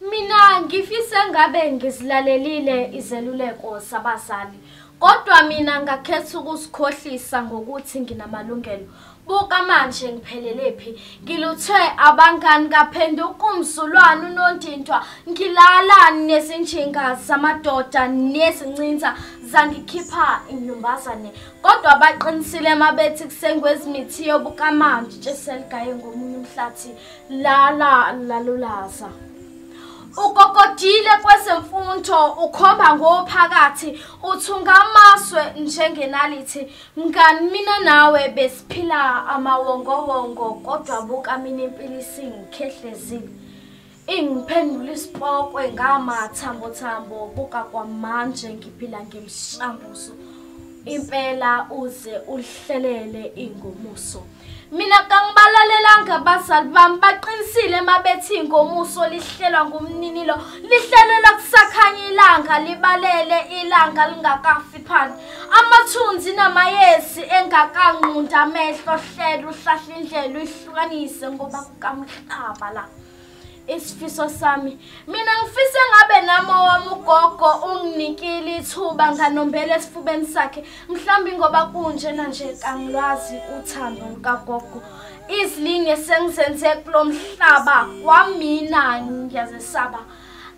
Mina ngifise ngabe ngizilalelile izeluleko zabazali, kodwa mina ngakhetha ukuzikhohlisa ngokuthi nginamalungelo. Buka manje ngiphelele phi, ngiluthwe abangani ngaphenduka umzulwane unondindwa, ngilala nezinjinga zamadoda nezincinza zangikhipha inyumbazane. Kodwa baqinisile mabethi kusengwezimithiyo, buka manje tsheselgaye ngomunye umhlathi lala lalulaza. Ukokodile kwezemfundo ukhomba ngophakathi, uthunga amaswe njengenalithi. Mngani mina nawe besiphila amawongowongo, kodwa buka mina impilo isingikhehlezile. Ingiphendula isipokwe ngamathambothambo, buka kwamanje ngiphila ngemshanguzo. Impela uze uhlelele ingomuso. Mina kangibalalelanga abazali bami, baqinisile mabethi ingomuso lihlelwa ngumninilo, lihlelelwa kusakhanya ilanga, libalele ilanga lingakafiphani. Amathunzi namayezi engakanqunda amehlo, hlela uhlahla indlela uyihlukanise ngoba kukamhlaba la. Isifiso sami mina ngifise ngabe nami owami ugogo unginikile ithuba nganombela esifubeni sakhe, mhlawumbe ngoba kunjena nje kangilwazi uthando lukagogo. Izilinge sengizenze kulo mhlaba kwamina ngiyazesaba.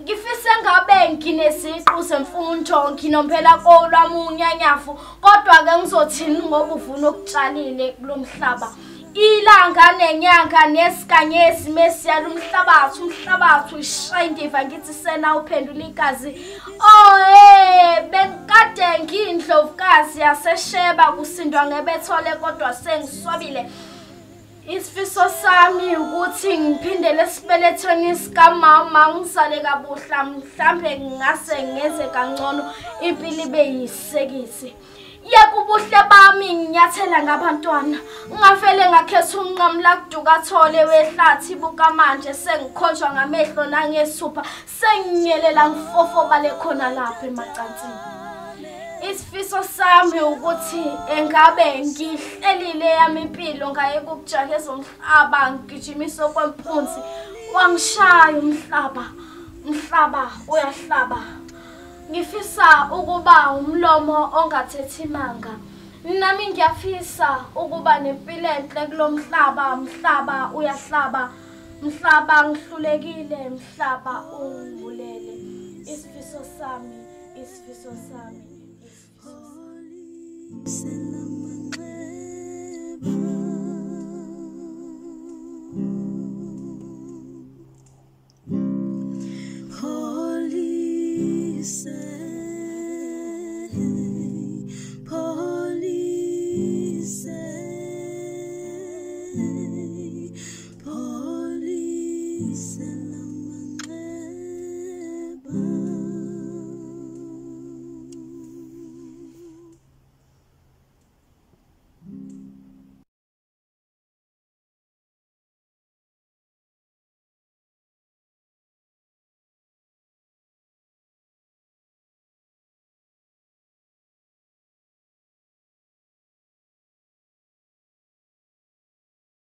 Ngifise ngabe ngineziqu zemfundo nginombela kolwami unyanyafu, kodwa-ke ngizothini ngoba uvuna okutshalile kulo mhlaba. Ilanga nenyanga nesikanyezi mesiyala umhlabathi, umhlabathi uyishaya indiva ngithi sena uphendula igazi. Oh hey, bengikade ngiyindlovukazi yasesheba kusindwa ngebethole kodwa sengiswabile. Isifiso sami ukuthi ngiphindele esibelethweni sikamama ngisale kabuhla, mhlambe ngingase ngenze kangcono impilo ibe yisekisi. Yeka ubuhle bami nginyathela ngabantwana, ngafele ngakhetha umnqamula kudukathole wehlathi. Buka manje sengikhonjwa ngamehlo nangesupha, senginyelela ngifofobale khona lapha emacansini. Isifiso sami ukuthi engabe ngihlelile yami impilo ngayeka ukujakeza umhlaba ngigijimisa okwempunzi. Wangishaya umhlaba, umhlaba uyahlaba. Ngifisa ukuba umlomo ongathethi manga, nami ngiyafisa ukuba nempilo enhle kulo mhlaba. Mhlaba uyahlaba, mhlaba ngihlulekile, mhlaba ungibulele. Isifiso sami, isifiso sami, isifiso sami.